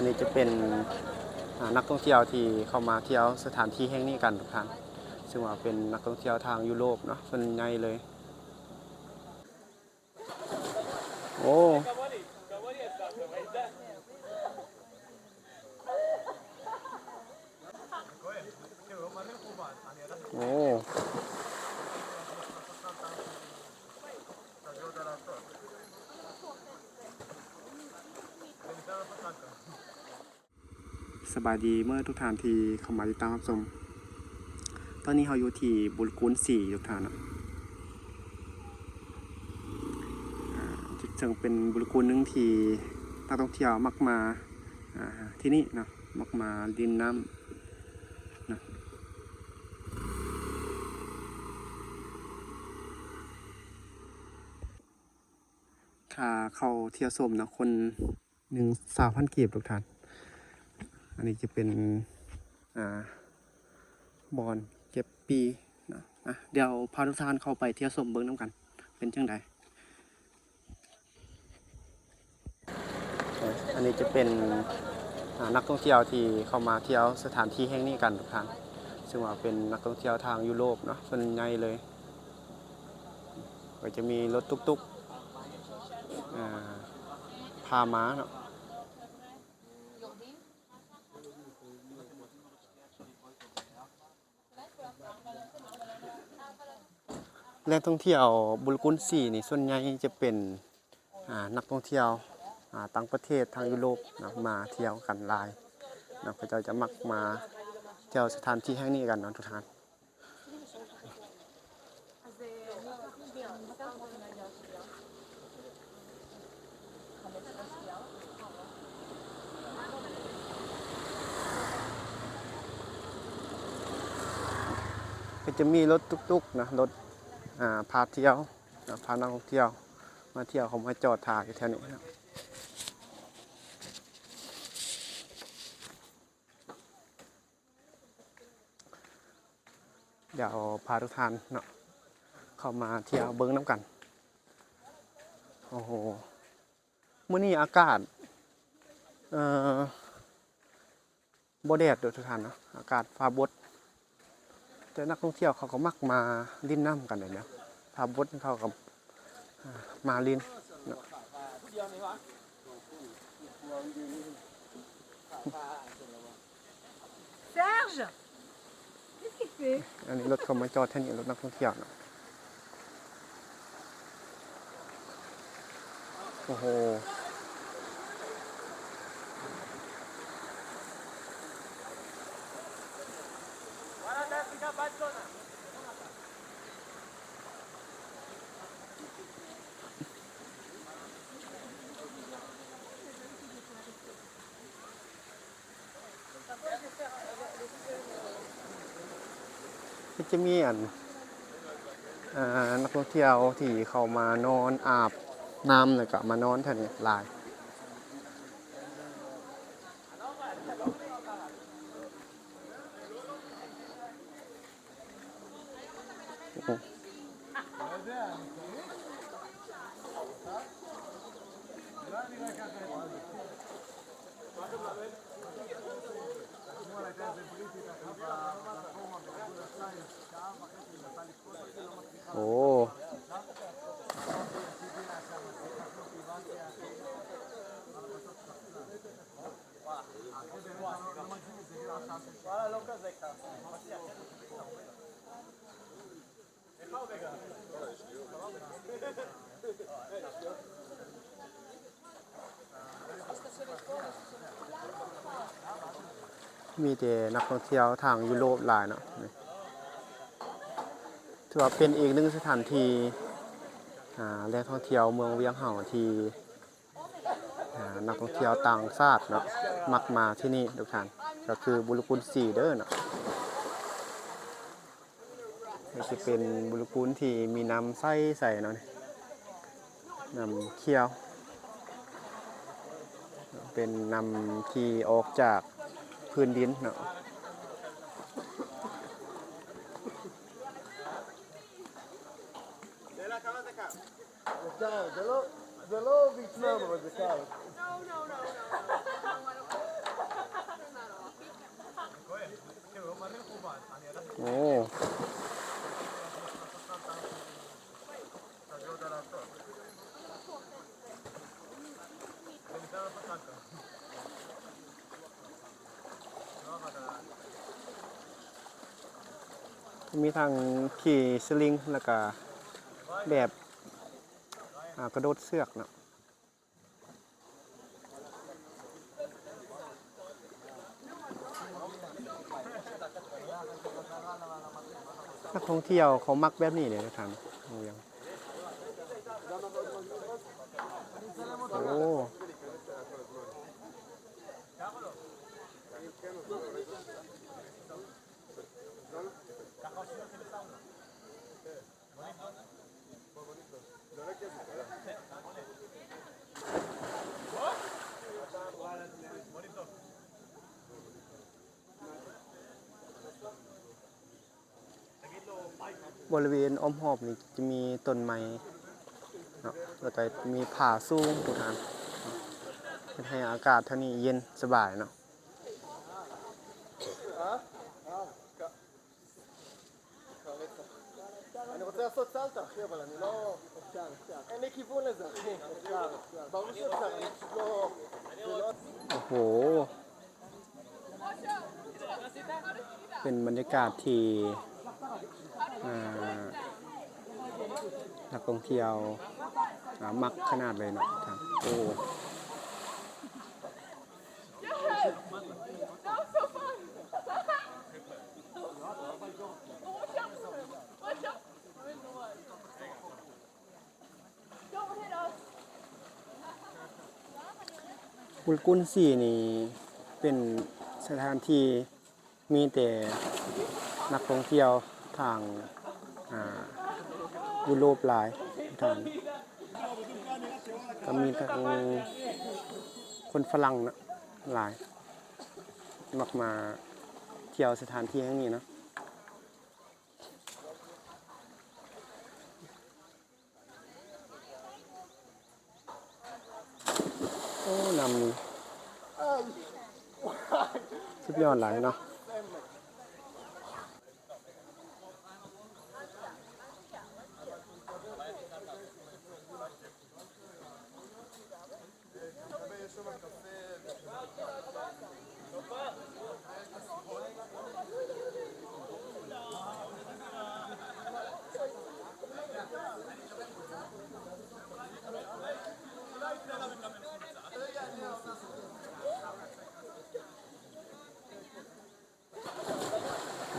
ນີ້ຈະເປັນ ອາ ນັກທ່ອງທ່ຽວທີ່ເຂົ້າມາທ່ຽວສະຖານທີ່ແຫ່ງນີ້ກັນທຸກທ່ານ, ເຊິ່ງວ່າເປັນນັກທ່ອງທ່ຽວທາງຢູໂຣບເນາະ ສ່ວນໃຫຍ່ເລີຍ. ໂອ້ ໂອ້ ສະບາຍດີເໝິດທຸກທ່ານທີ່ເຂົ້າມາຕິດຕາມຮັບຊົມ. ຕອນນີ້ເຮົາຢູ່ທີ່ບຸລະກູນສີ່ ທຸກທ່ານເນາະ, ອາ ເຊິ່ງເປັນບຸລະກູນໜຶ່ງທີ່ນັກທ່ອງທ່ຽວມັກມາ ອາ ທີ່ນີ້ເນາະ, ມັກມາຫຼິ້ນນ້ຳເນາະ. ຄ່າເຂົ້າທ່ຽວຊົມເນາະ ຄົນໜຶ່ງ ຊາວພັນກີບທຸກທ່ານ. ອັນນີ້ຈະເປັນ ອາ ບ່ອນເກັບປີ້ເນາະ. ອາ ດຽວພາທຸກທ່ານເຂົ້າໄປທ່ຽວຊົມເບິ່ງນຳກັນ ເປັນຈັ່ງໃດ. ອັນນີ້ຈະເປັນ ອາ ນັກທ່ອງທ່ຽວທີ່ເຂົ້າມາທ່ຽວສະຖານທີ່ແຫ່ງນີ້ກັນທຸກທ່ານ, ເຊິ່ງວ່າເປັນນັກທ່ອງທ່ຽວທາງຢູໂຣບເນາະ ສ່ວນໃຫຍ່ເລີຍ. ກໍຈະມີລົດຕຸກໆ ອາ ພາມາເນາະ. ແຫຼ່ງທ່ອງທ່ຽວບຸລະກູນສີ່ນີ້ ສ່ວນໃຫຍ່ຈະເປັນ ອາ ນັກທ່ອງທ່ຽວ ອາ ຕ່າງປະເທດ ທາງຢູໂຣບເນາະ ມາທ່ຽວກັນຫຼາຍເນາະ. ເຂົາເຈົ້າຈະມັກມາທ່ຽວສະຖານທີ່ແຫ່ງນີ້ກັນເນາະທຸກທ່ານ. ກໍຈະມີລົດຕຸກໆນະ ລົດ ອາ ພາທ່ຽວນະ ພານັກທ່ອງທ່ຽວມາທ່ຽວ ເຂົາມາຈອດຖ້າຢູ່ແຖວນີ້ນະ. ດຽວພາທຸກທ່ານເນາະ ເຂົ້າມາທ່ຽວເບິ່ງນຳກັນ. ໂອ້ໂຫ ມື້ນີ້ອາກາດ ເອີ ບໍ່ແດດເດີທຸກທ່ານເນາະ, ອາກາດຟ້າບົດ, ແຕ່ນັກທ່ອງທ່ຽວເຂົາກໍມັກມາຫຼິ້ນນ້ຳກັນເດ້ເນາະ. ຟ້າບົດເຂົາກໍ ອ່າ ມາຫຼິ້ນເນາະ. Serge, qu'est-ce qu'il fait? ອັນນີ້ລົດເຂົາມາຈອດແຖວນີ້ ລົດນັກທ່ອງທ່ຽວເນາະ. ໂອ້ໂຫ ກໍຈະມີອັນ ເອີ ນັກທ່ອງທ່ຽວທີ່ເຂົາມານອນອາບນ້ຳ ແລ້ວກະມານອນແຖວນີ້ຫຼາຍ. ໂອ້ ມີແຕ່ນັກທ່ອງທ່ຽວທາງຢູໂຣບຫຼາຍເນາະ. ຖືວ່າເປັນອີກໜຶ່ງສະຖານທີ່ ອາ ແຫຼ່ງທ່ອງທ່ຽວເມືອງວຽງເຮົາທີ່ ອາ ນັກທ່ອງທ່ຽວຕ່າງຊາດເນາະ ມັກມາທີ່ນີ້ທຸກທ່ານ, ກໍຄືບຸລະກູນສີ່ເດີເນາະ. ນີ້ຊິເປັນບຸລະກູນທີ່ມີນ້ຳໃສໆເນາະ, ນ້ຳຂຽວ ເປັນນ້ຳທີ່ອອກຈາກພື້ນດິນເນາະ. זה לא, זה לא ויטנאם, אבל זה קל. No, no, no, no. ໂອ້ ມີທັງຂີ່ສະລິງ ແລ້ວກະແບບ ອ່າ ກະໂດດເຊືອກເນາະ. ນັກທ່ອງທ່ຽວເຂົາມັກແບບນີ້ເດ້ທ່ານ ໂອ້ ບໍລິເວນອ້ອມຮອບນີ້ຈະມີຕົ້ນໄມ້ເນາະ ແລ້ວກະມີຜາສູງພຸ້ນນະ ເຮັດໃຫ້ອາກາດທາງນີ້ເຢັນສະບາຍເນາະ. אני רוצה לעשות סלטה, אחי, אבל אני לא... אין לי כיוון לזה, אחי. ברור שאפשר, אני פשוט לא... ໂອ້ໂຫ ເປັນບັນຍາກາດທີ່ ອ່າ ນັກທ່ອງທ່ຽວ ອ່າ ມັກຂະໜາດເລີຍເນາະທ່ານ. ໂອ້ ບຸລກຸນຊີນີ້ເປັນສະຖານທີ່ມີແຕ່ນັກທ່ອງທ່ຽວທາງ ອ່າ ຢູໂຣບຫຼາຍທ່ານ ກໍມີທັງຄົນຝຣັ່ງເນາະ ຫຼາຍ ມັກມາທ່ຽວສະຖານທີ່ແຫ່ງນີ້ເນາະ. ໂອ້ ນ້ຳນີ້ສຸດຍອດຫຼາຍເນາະ.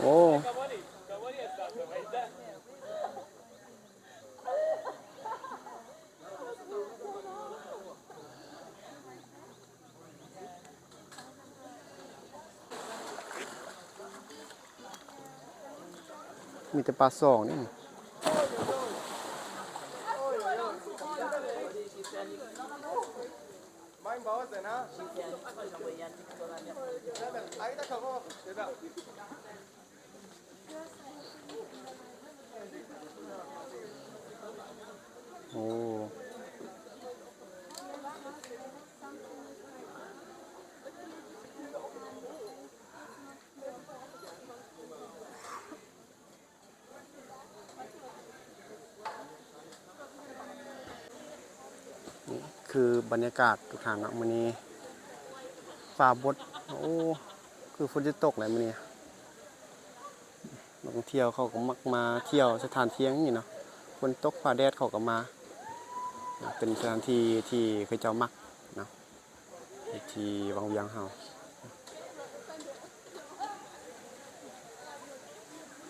ໂອ້ ມີແຕ່ປາຊອງນີ້. מים באוזן, אה? בסדר, היית קרוב, תדע. ໂອ້ ນີ້ຄືບັນຍາກາດທຸກທ່ານເນາະ ມື້ນີ້ຟ້າບົດ ໂອ້ ຄືຝົນຈະຕົກແຫຼະມື້ນີ້. ນັກທ່ອງທ່ຽວເຂົາກໍມັກມາທ່ຽວສະຖານທີ່ແຫ່ງນີ້ເນາະ ຝົນຕົກຟ້າແດດເຂົາກໍມາ ເປັນສະຖານທີ່ທີ່ເຂົາເຈົ້າມັກເນາະ. ທີ່ວັງວຽງເຮົາ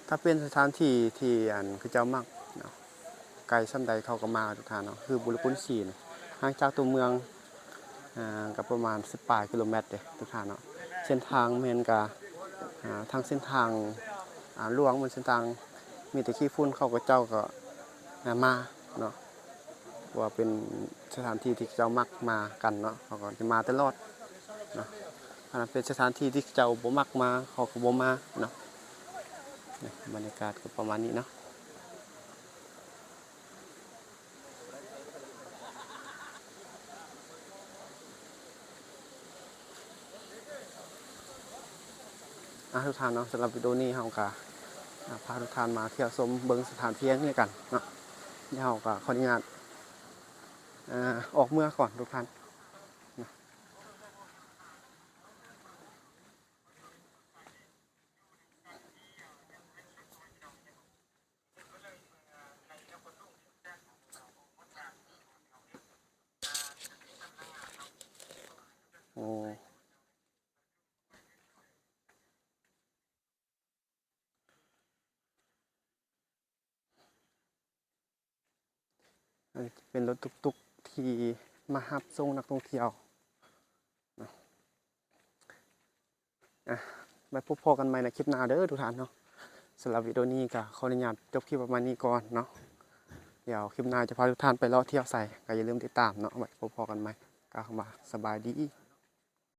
ຖ້າເປັນສະຖານທີ່ທີ່ ອັນ ເຂົາເຈົ້າມັກເນາະ ໄກສ່ຳໃດເຂົາກໍມາທຸກທ່ານເນາະ. ຄືບຸລະກຸນຊີນີ້ ຫ່າງຈາກຕົວເມືອງ ອ່າ ກໍປະມານສິບປາຍກິໂລແມັດເດ້ທຸກທ່ານເນາະ. ເສັ້ນທາງແມ່ນກະ ອ່າ ທາງເສັ້ນທາງ ອ່າ ຫຼວງ ແມ່ນເສັ້ນທາງມີແຕ່ຂີ້ຝຸ່ນ ເຂົາກໍເຈົ້າກໍ ອ່າ ມາເນາະ. ເພາະວ່າເປັນສະຖານທີ່ທີ່ເຂົາເຈົ້າມັກມາກັນເນາະ ເຂົາກໍຈະມາຕະຫຼອດເນາະ. ຖ້າເປັນສະຖານທີ່ທີ່ເຂົາເຈົ້າບໍ່ມັກມາ ເຂົາກໍບໍ່ມາເນາະ. ນີ້ ບັນຍາກາດກໍປະມານນີ້ເນາະ. ອ່າ ທຸກທ່ານເນາະ ສຳລັບວິດີໂອນີ້ເຮົາກະ ອ່າ ພາທຸກທ່ານມາທ່ຽວຊົມເບິ່ງສະຖານທີ່ແຫ່ງນີ້ກັນເນາະ. ດຽວເຮົາກໍຂໍອະນຸຍາດ ອາ ອອກເມືອກ່ອນທຸກທ່ານ. ໂອ້ ອັນນີ້ເປັນລົດຕຸກໆ ທີ່ມາຮັບສົ່ງນັກທ່ອງທ່ຽວເນາະ. ອ່ະ ໄວ້ພົບພໍ້ກັນໃໝ່ໃນຄລິບໜ້າເດີທຸກທ່ານເນາະ. ສຳລັບວິດີໂອນີ້ກໍຂໍອະນຸຍາດຈົບຄລິບປະມານນີ້ກ່ອນເນາະ. ດຽວຄລິບໜ້າຈະພາທຸກທ່ານໄປເລາະທ່ຽວໃສ ກໍຢ່າລືມຕິດຕາມເນາະ. ໄວ້ພົບພໍ້ກັນໃໝ່ ກ່າວຄຳວ່າສະບາຍດີ.